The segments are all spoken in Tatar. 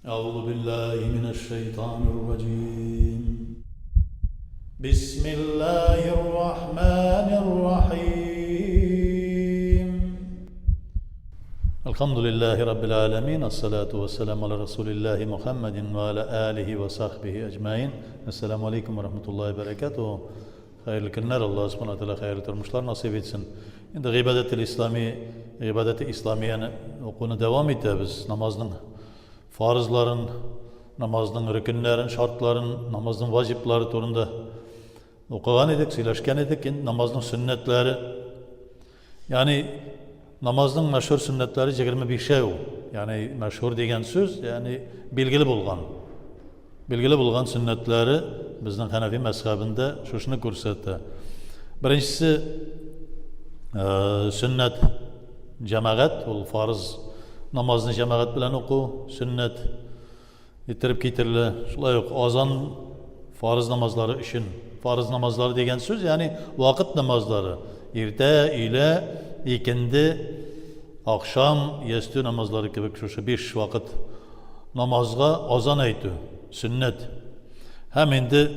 أعوذ بالله من الشيطان الرجيم بسم الله الرحمن الرحيم الحمد لله رب العالمين الصلاة والسلام على رسول الله محمد وعلى آله وصحبه أجمعين السلام عليكم ورحمة الله وبركاته Хәерле көннәр, Аллаһ Субхана Тәгалә хәерле тормышлар насыйп итсен. Инде гыйбадәтел ислами, гыйбадәте исламияне укуны дәвам итәбез. Намазның фарызларын, намазның рөкеннәрен, шартларын, намазның ваҗиблары турында укыган идек, сөйләшкән идек. Инде намазның сөннәтләре, ягъни намазның мәшһүр сөннәтләре 25-әү. Ягъни мәшһүр дигән сүз, ягъни билгеле булган. Билгеле булган сөннәтләре безнең Хәнәфи мәзхәбендә шушыны күрсәтә. Беренчесе сөннәт җәмәгать, ул фарыз намазны җәмәгать белән уку, сөннәт иттереп китерелә. Шулай ук азан фарыз намазлары өчен. Фарыз намазлары дигән сүз, ягъни вакыт намазлары. Иртә, өйлә, икенде, ахшам, ястү намазлары кебек шушы биш вакыт намазга азан әйтү, сөннәт. Һәм инде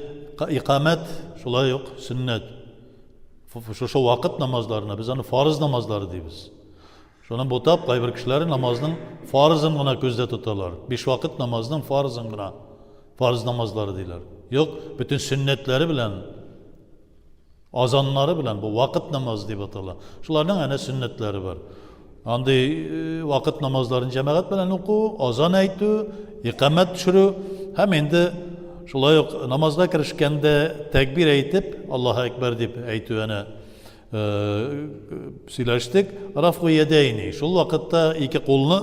икамәт шулай ук сөннәт. Шушы вакыт намазларына без аны фарыз намазлары дибез. Шуны бутап, кайбер кешеләр намазның фарызын гына күздә тоталар. Биш вакыт намазның фарызын гына, фарыз намазлары диләр. Юк, бөтен сөннәтләре белән, азаннары белән бу вакыт намазы дип атала. Шуларның әнә сөннәтләре бар. Андый э, вакыт намазларын җәмәгать белән уку, азан әйтү, икамәт төшерү һәм инде шулай ук намазга керешкәндә тәкбир әйтеп, Аллаһу әкбәр дип әйтү әнә сөйләштек. Рафгу ядәйни. Шул вакытта ике кулны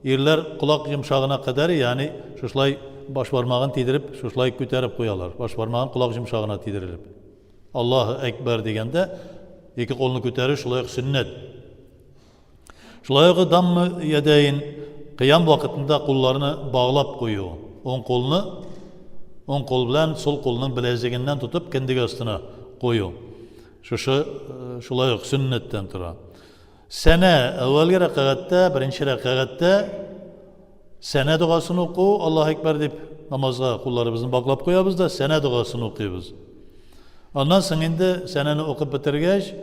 ирләр колак йомшагына кадәр, ягъни шушылай баш бармагын тидереп, шушылай күтәреп куялар. Баш бармагын колак йомшагына тидерелеп. Аллаһу әкбәр дигәндә ике кулны күтәрү шулай ук сөннәт. Шулай ук даммы ядәйн кыям вакытында кулларны баглап кую. Уң кулны уң кул белән сул кулның беләзегеннән тотып кендек астына кую. Шушы э, шулай ук сөннәттән тора. Сәнә әүвәлге рәкәгатьтә, беренче рәкәгатьтә сәнә догасын уку, Аллаһ әкбәр дип намазга кулларыбызны баглап куябыз да сәнә догасын укыйбыз. Аннан соң инде сәнәне укып бетергәч,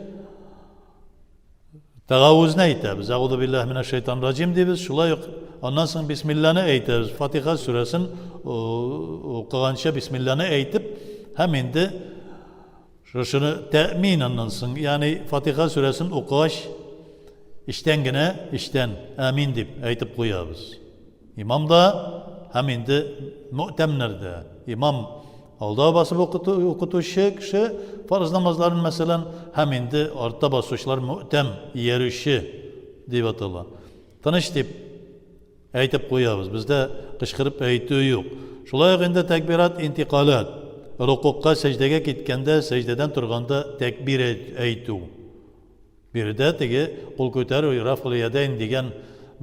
Тәгавүзне әйтәбез. Әгуду биллаһи минәш шайтан раҗим дибез. Шулай ук аннан соң бисмилланы әйтәбез. Фатиха сүрәсен укыганча бисмилланы әйтеп һәм инде шушыны тәэмин аннан соң, ягъни Фатиха сүрәсен укыгач эчтән генә, эчтән амин дип әйтеп куябыз. Имам да һәм инде мөтәмнәр дә. Имам алда басып укытучы кеше фарыз намазларын, мәсәлән, һәм инде артта басучылар мөтәм, иярүче дип атала. Тыныч дип әйтеп куябыз. Бездә кычкырып әйтү юк. Шулай ук инде тәкбират интикалат. Рукукка, сәҗдәгә киткәндә, сәҗдәдән торганда тәкбир әйтү. Биредә теге кул күтәрү, рафгул ядәйн дигән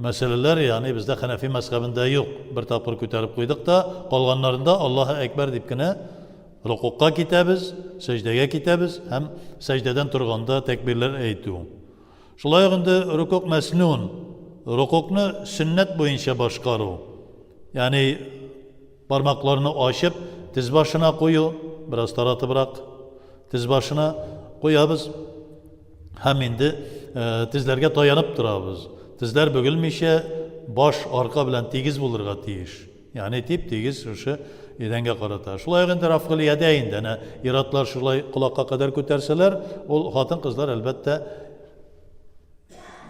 мәсьәләләр, ягъни бездә хәнәфи мәзхәбендә юк. Бер тапкыр күтәреп куйдык та, калганнарында Аллаһу әкбәр дип кенә рокукка китәбез, сәҗдәгә китәбез һәм сәҗдәдән торганда тәкбирләр әйтү. Шулай ук инде рукук мәснун, рокукны сөннәт буенча башкару. Ягъни Бармакларны ачып, тез башына кую, бераз таратыбрак тез башына куябыз. Һәм инде э, тезләргә таянып торабыз. Тезләр бөгелмичә, баш арка белән тигез булырга тиеш. Ягъни тип тигез шушы идәнгә карата. Шулай ук инде рафгыл ядә инде. Әнә иратлар шулай колакка кадәр күтәрсәләр, ул хатын-кызлар әлбәттә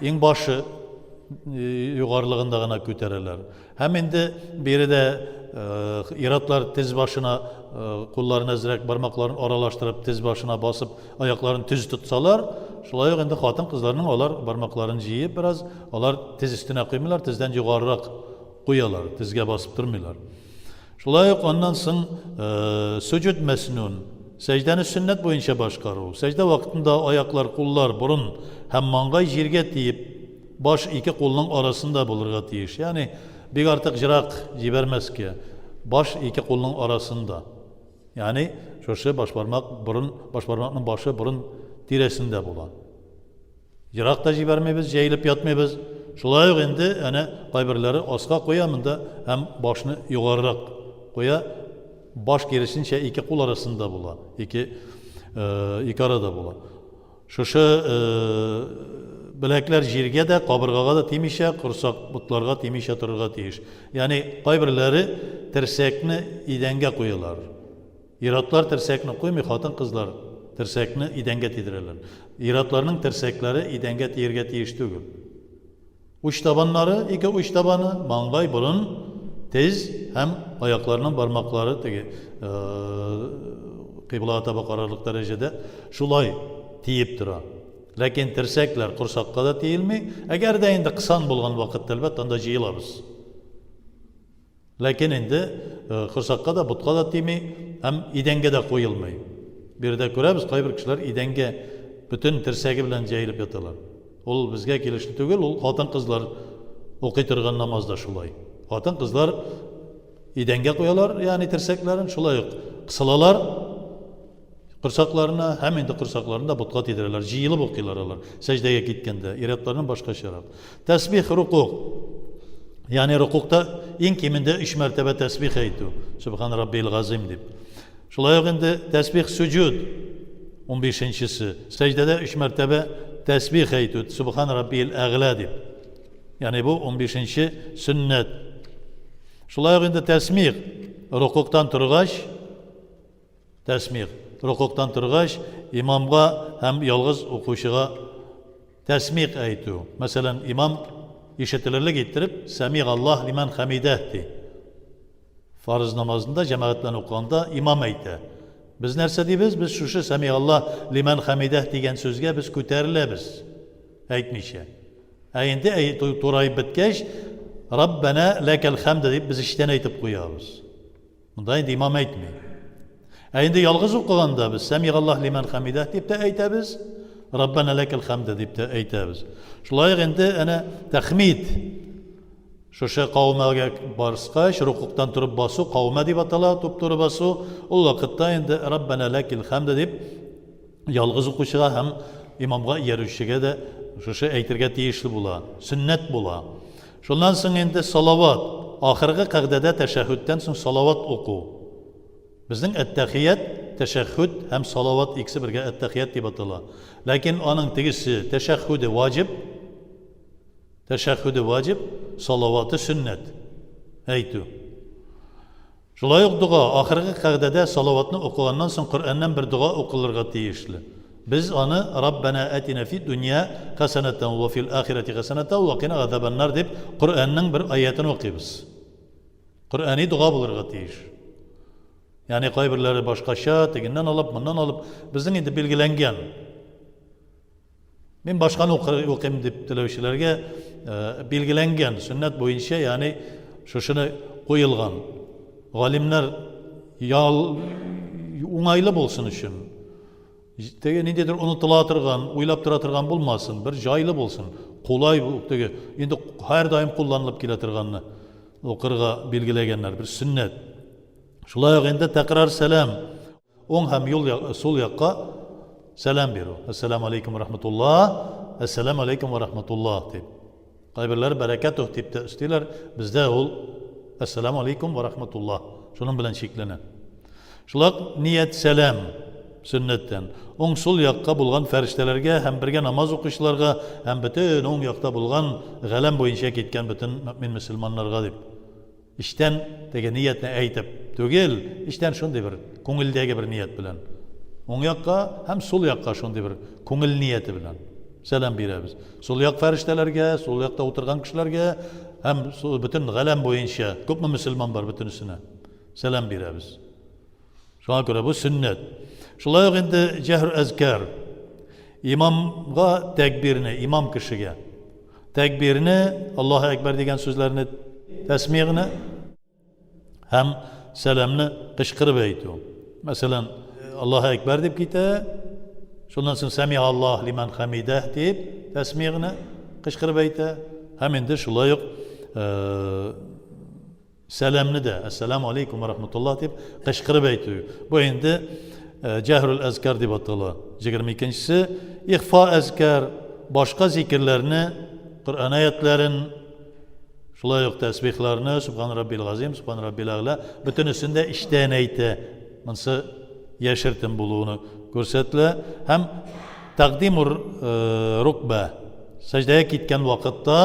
Иң башы югарылыгында гына күтәрәләр. Һәм инде биредә иратлар тез башына кулларын әзрәк бармакларын аралаштырып тез башына басып аякларын төз тотсалар, шулай ук инде хатын-кызларның алар бармакларын җыеп бераз алар тез өстенә куймыйлар, тездән югарырак куялар, тезгә басып тормыйлар. Шулай ук аннан соң суҗуд мәснун, сәҗдәне сөннәт буенча башкару. Сәҗдә вакытында аяклар, куллар, борын һәм маңгай җиргә тиеп, баш ике кулның арасында булырга тиеш. Ягъни бик артык җырак җибәрмәскә. Баш ике кулның арасында. Ягъни шушы баш бармак, борын, баш бармакның башы борын тирәсендә була. Ерак та җибәрмибез, җәелеп ятмыйбыз. Шулай ук инде әнә кайберләре аска куя монда һәм башны югарырак куя. Баш киресенчә ике кул арасында була, ике ике арада була. Шушы беләкләр җиргә дә, кабыргага да тимичә, корсак ботларга тимичә торырга тиеш. Ягъни кайберләре терсәкне идәнгә куялар. Ир-атлар терсәкне куймый, хатын-кызлар терсәкне идәнгә тидерәләр. Ир-атларның терсәкләре идәнгә тиергә тиеш түгел. Уч табаннары, ике уч табаны, маңгай, борын, тез һәм аякларның бармаклары теге кыйблага таба карарлык дәрәҗәдә шулай тиеп тора. Ләкин терсәкләр корсакка да тиелми. Әгәр дә инде кысан булган вакытта, әлбәттә, анда җыелабыз. Ләкин инде корсакка да, ботка да тими һәм идәнгә дә куелмый. Биредә күрәбез, кайбер кешеләр идәнгә бөтен терсәге белән җәелеп яталар. Ул безгә килешле түгел, ул хатын-кызлар укый торган намазда шулай. Хатын-кызлар идәнгә куялар, ягъни терсәкләрен шулай ук кысылалар корсакларына һәм инде корсакларын да ботка тидерәләр, җыелып укыйлар алар сәҗдәгә киткәндә, ир-атларның башкачарак. Тәсбих рукуг. Ягъни рукугта иң кимендә өч мәртәбә тәсбих әйтү. Субхан раббил газим дип. Шулай ук инде тәсбих суҗуд 15-нчесе. Сәҗдәдә өч мәртәбә тәсбих әйтү. Субхан раббил әгълә дип. Ягъни бу 15-нче сөннәт. Шулай ук инде тәсмих рукугтан торгач Тәсмих. Рокугтан торгач, имамга һәм ялгыз укучыга тәсмих әйтү. Мәсәлән, имам ишетелерлек иттереп, Сәмигаллаһ лимән хәмидәһ ди. Фарыз намазында җәмәгать белән укыганда имам әйтә. Без нәрсә дибез? Без шушы Сәмигаллаһ лимән хәмидәһ дигән сүзгә без күтәреләбез. Әйтмичә. Ә инде тураеп беткәч, Раббәнә ләкәл хәмдә дип без эчтән әйтеп куябыз. Монда инде имам әйтми. Ә инде ялгыз укыганда без Сәмигаллаһ лимән хәмидәһ дип тә әйтәбез, Раббана ләкәл хәмдә дип тә әйтәбез. Шулай ук инде әнә тәхмид шушы каумәгә барскач, рукуктан торып басу, каумә дип атала, туп-туры басу, ул вакытта инде Раббана ләкил хәмдә дип ялгыз укучыга һәм имамга иярүчегә дә шушы әйтергә тиешле була, сөннәт була. Шуннан соң инде салават, ахыргы кәгъдәдә тәшәһһүдтән соң салават уку. Безнең әттәхият, тәшәһһүд һәм салават икесе бергә әттәхият дип атала. Ләкин аның тегесе тәшәһһүде ваҗиб, тәшәһһүде ваҗиб, салаваты сөннәт әйтү. Шулай ук дога, ахыргы кәгъдәдә салаватны укыганнан соң Коръәннән бер дога укылырга тиешле. Без аны Раббәнә әтинә фид дөнья хәсәнәтән вә фил ахирәти хәсәнәтән вә кина газабәннар дип Коръәннең бер аятен укыйбыз. Коръәни дога булырга тиеш. Ягъни кайберләре башкача, тегеннән алып, моннан алып, безнең инде билгеләнгән. Мин башканы укыйм дип теләүчеләргә билгеләнгән сөннәт буенча, ягъни шушыны куелган. Галимнәр ял уңайлы булсын өчен, теге ниндидер онытыла торган, уйлап тора торган булмасын, бер җайлы булсын, кулай теге инде һәрдаим кулланылып килә торганны укырга билгеләгәннәр, бер сөннәт. Шулай ук инде тәкрар сәлам. Уң һәм юл сул якка сәлам бирү. Әссәламу алейкум ва рахматуллаһ, әссәламу алейкум ва рахматуллаһ дип. Кайберләре бәрәкәтүһ дип тә өстиләр. Бездә ул әссәламу алейкум ва рахматуллаһ. Шуның белән чикләнә. Шулай ук ният сәлам сөннәттән. Уң сул якка булган фәрештәләргә һәм бергә намаз укучыларга һәм бөтен уң якта булган галәм буенча киткән бөтен мөэмин мөселманнарга дип. Эчтән теге ниятне әйтеп түгел, эчтән шундый бер күңелдәге бер ният белән. Уң якка һәм сул якка шундый бер күңел нияте белән сәлам бирәбез. Сул як фәрештәләргә, сул якта утырган кешеләргә һәм бөтен галәм буенча күпме мөселман бар бөтенесенә сәлам бирәбез. Шуңа күрә бу сөннәт. Шулай ук инде җәһр әзкәр. Имамга тәкбирне, имам кешегә тәкбирне, Аллаһу әкбәр дигән сүзләрне, тәсмигъне һәм сәламне кычкырып әйтү. Мәсәлән, Аллаһу әкбәр дип китә, шуннан соң сәми Аллаһ лиман хамидәһ дип тәсмигъне кычкырып әйтә һәм инде шулай ук Сәламне дә, Әссәламу алейкум ва рахматуллаһ дип кычкырып әйтү. Бу инде җәһрул әзкар дип атала. 22-нчесе ихфа әзкар, башка зикерләрне Коръән аятләрен, шулай ук тәсбихларны, Субхан Раббил Газим, Субхан Раббил Әгъла, бөтенесен дә эчтән әйтә. Монсы яшертен булуны күрсәтелә. Һәм тәкъдимур э, рукбә, сәҗдәгә киткән вакытта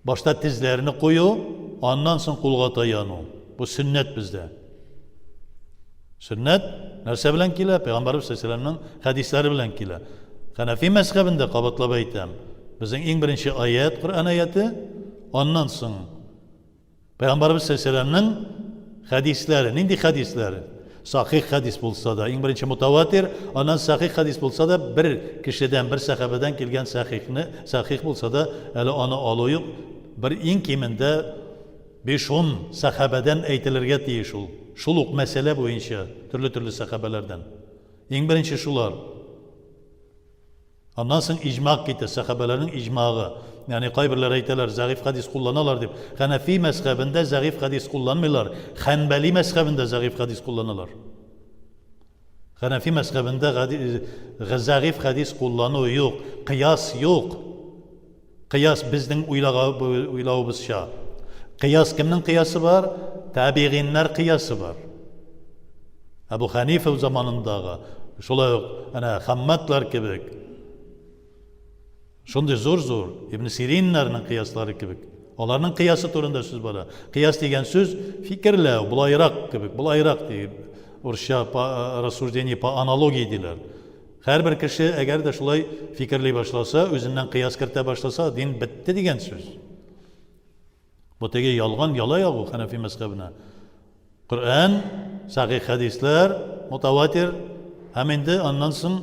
башта тезләрне кую, аннан соң кулга таяну. Бу сөннәт бездә. Сөннәт нәрсә белән килә? Пәйгамбәрбез саллаллаһу хәдисләре белән килә. Хәнәфи мәзхәбендә кабатлап әйтәм, безнең иң беренче аят Коръән аяте, аннан соң Пәйгамбәрбез саллаллаһу хәдисләре, нинди хәдисләре? Сахих хәдис булса да, иң беренче мутаватир, аннан сахих хәдис булса да, бер кешедән, бер сәхабәдән килгән сахихны, сахих булса да, әле аны алу юк. Бер иң кимендә Биш-ун сәхабәдән әйтелергә тиеш ул. Шул ук мәсьәлә буенча, төрле-төрле сәхабәләрдән. Иң беренче шулар. Аннан соң иҗмаг китә, сәхабәләрнең иҗмагы. Ягъни кайберләр әйтәләр, зәгыйфь хәдис кулланалар дип. Хәнәфи мәзхәбендә зәгыйфь хәдис кулланмыйлар, хәнбәли мәзхәбендә зәгыйфь хәдис кулланалар. Хәнәфи мәзхәбендә зәгыйфь хәдис куллану юк, кыяс юк. Кыяс безнең уйлавыбызча. Кыяс кемнең кыясы бар? Табигыйннар кыясы бар. Әбу Ханифа заманындагы, шулай ук әнә Хаммадлар кебек, шундый зур-зур Ибн Сириннарның кыяслары кебек. Аларның кыясы турында сүз бара. Кыяс дигән сүз фикерләү, болайрак кебек, болайрак дип, урысча по рассуждение по аналогии диләр. Һәрбер кеше, әгәр дә шулай фикерли башласа, үзеннән кыяс кертә башласа, дин бетте дигән сүз. Бу теге ялган яла ягу Хәнәфи мәзхәбенә. Коръән, сахих хәдисләр, мутаватир һәм инде аннан соң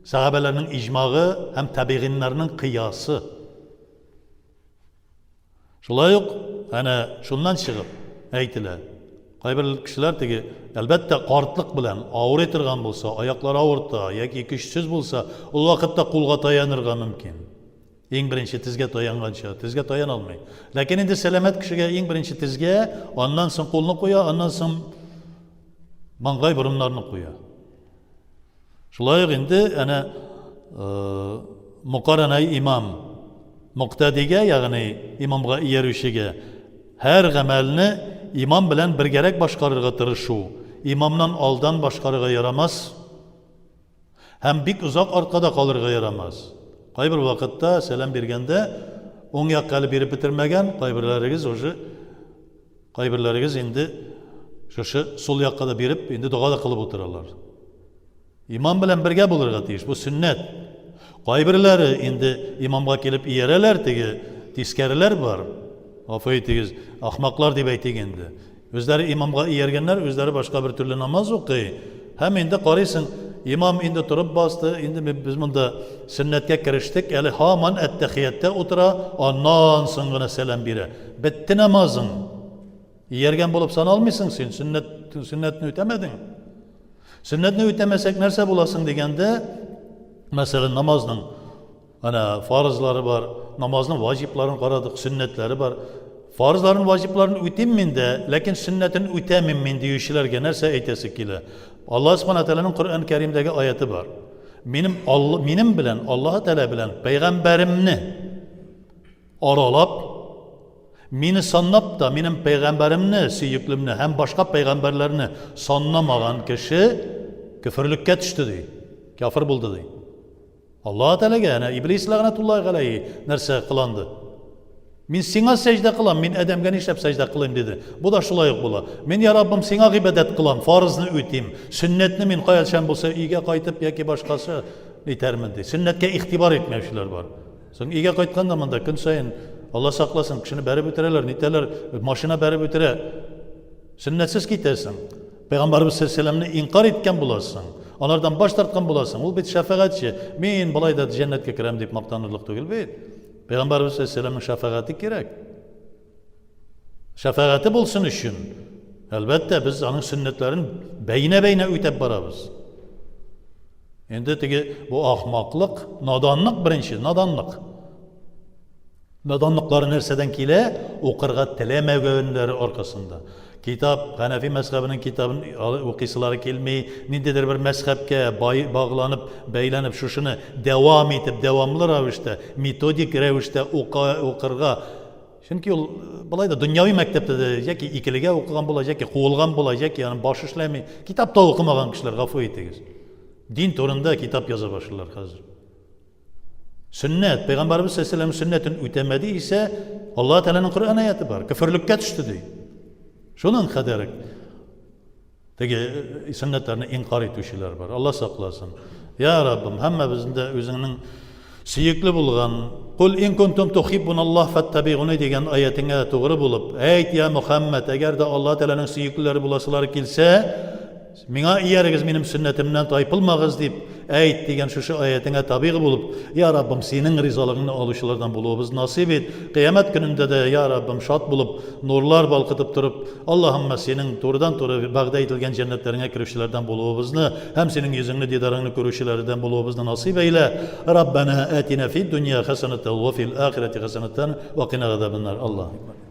сәхабәләрнең иҗмагы һәм табигыйннарның кыясы. Шулай ук әнә шуннан чыгып әйтелә. Кайбер кешеләр теге, әлбәттә, картлык белән авырый торган булса, аяклары авырта яки көчсез булса, ул вакытта кулга таянырга мөмкин. Иң беренче тезгә таянганча, тезгә таяна алмый. Ләкин инде сәламәт кешегә иң беренче тезгә, аннан соң кулны куя, аннан соң маңгай борыннарны куя. Шулай ук инде әнә мукаранай имам муктадигә, ягъни имамга иярүчегә һәр гамәлне имам белән бергәрәк башкарырга тырышу, имамнан алдан башкарырга ярамас һәм бик озак арткада калырга ярамас. Кайбер вакытта сәлам биргәндә уң якка әле биреп бетермәгән, кайберләрегез уже кайберләрегез инде шушы сул якка да биреп, инде дога да кылып утыралар. Имам белән бергә булырга тиеш, бу сөннәт. Кайберләре инде имамга килеп иярәләр, теге тискәреләр бар. Гафу итегез, ахмаклар дип әйтик инде. Үзләре имамга ияргәннәр, үзләре башка бер төрле намаз укый. Һәм инде карыйсың, имам инде торып басты, инде без монда сөннәткә керештек, әле һаман әттәхияттә утыра, аннан соң гына сәлам бирә. Бетте намазың. Ияргән булып саналмыйсың син, сөннәт, сөннәтне үтәмәдең. Сөннәтне үтәмәсәк нәрсә буласың дигәндә, мәсәлән, намазның ана фарызлары бар, намазның ваҗибларын карадык, сөннәтләре бар. Фарызларын, ваҗибларын үтим мин дә, ләкин сөннәтен үтәмим мин диючеләргә нәрсә әйтәсе килә? Аллаһ Субхана Тәгаләнең Коръән Кәримдәге аяты бар. Минем Алла, минем белән Аллаһ Тәгалә белән пәйгамбәремне аралап, мине саннап та, минем пәйгамбәремне, сөеклемне һәм башка пәйгамбәрләрне саннамаган кеше көферлеккә төште ди. Кафир булды ди. Аллаһ Тәгаләгә әнә Иблис ләгънәтуллаһи галәйһи нәрсә кыланды? Мин сиңа сәҗдә кылам, мин адәмгә нишләп сәҗдә кылыйм диде. Бу да шулай ук була. Мин я Раббым сиңа гыйбадәт кылам, фарызны үтим. Сөннәтне мин кайчан булса өйгә кайтып яки башкасы итәрмен ди. Сөннәткә игътибар итмәүчеләр бар. Соң өйгә кайтканда монда көн саен Алла сакласын, кешене бәреп үтерәләр, нитәләр, машина бәреп үтерә. Сөннәтсез китәсең. Пәйгамбәрбез саллаллаһу инкар иткән буласың. Алардан баш тарткан буласың. Ул бит шәфәгатьче. Мин болай да җәннәткә керәм дип мактанырлык түгел бит. Пәйгамбәрбез саллаллаһу шәфәгате кирәк. Шәфәгате булсын өчен, әлбәттә, без аның сөннәтләрен бәйнә-бәйнә үтәп барабыз. Инде теге бу ахмаклык, наданлык беренче, наданлык. Наданлыклары нәрсәдән килә? Укырга теләмәгәннәре аркасында. Китап, Хәнәфи мәзхәбенең китабын укыйсылары килми, ниндидер бер мәзхәбкә багланып, бәйләнеп, шушыны дәвам итеп, дәвамлы рәвештә, методик рәвештә укырга. Чөнки ул болай да дөньяви мәктәптә дә яки икелегә укыган була, яки куылган була, яки аның башы эшләми. Китап та укымаган кешеләр, гафу итегез. Дин турында китап яза башлыйлар хәзер. Сөннәт, Пәйгамбәребез саллаллаху сөннәтен үтәмәде исә, Аллаһ Тәгаләнең Коръән аяты бар, көферлеккә төште ди. Шуның кадәр теге э, сөннәтләрне инкар итүчеләр бар. Алла сакласын. Я Раббым, һәммәбезне дә үзеңнең сөекле булган Кул ин кунтум тухиббуналлаһ фаттабигуни дигән аятеңә тугры булып, әйт я Мөхәммәд, әгәр дә Аллаһ Тәгаләнең сөеклеләре буласылары килсә, Миңа иярегез, минем сөннәтемнән тайпылмагыз дип әйт дигән шушы аятеңә табигы булып, я Раббым, синең ризалыгыңны алучылардан булуыбыз насыйп ит. Кыямәт көнендә дә, я Раббым, шат булып, нурлар балкытып торып, Аллаһымма синең турыдан-туры вәгъдә ителгән җәннәтләреңә керүчеләрдән булуыбызны һәм синең йөзеңне, дидарыңны күрүчеләрдән булуыбызны насыйп әйлә. Раббана атина фид дөнья хәсәнәтән ва фил ахирәти хәсәнәтән ва кина газабаннар. Аллаһу акбар.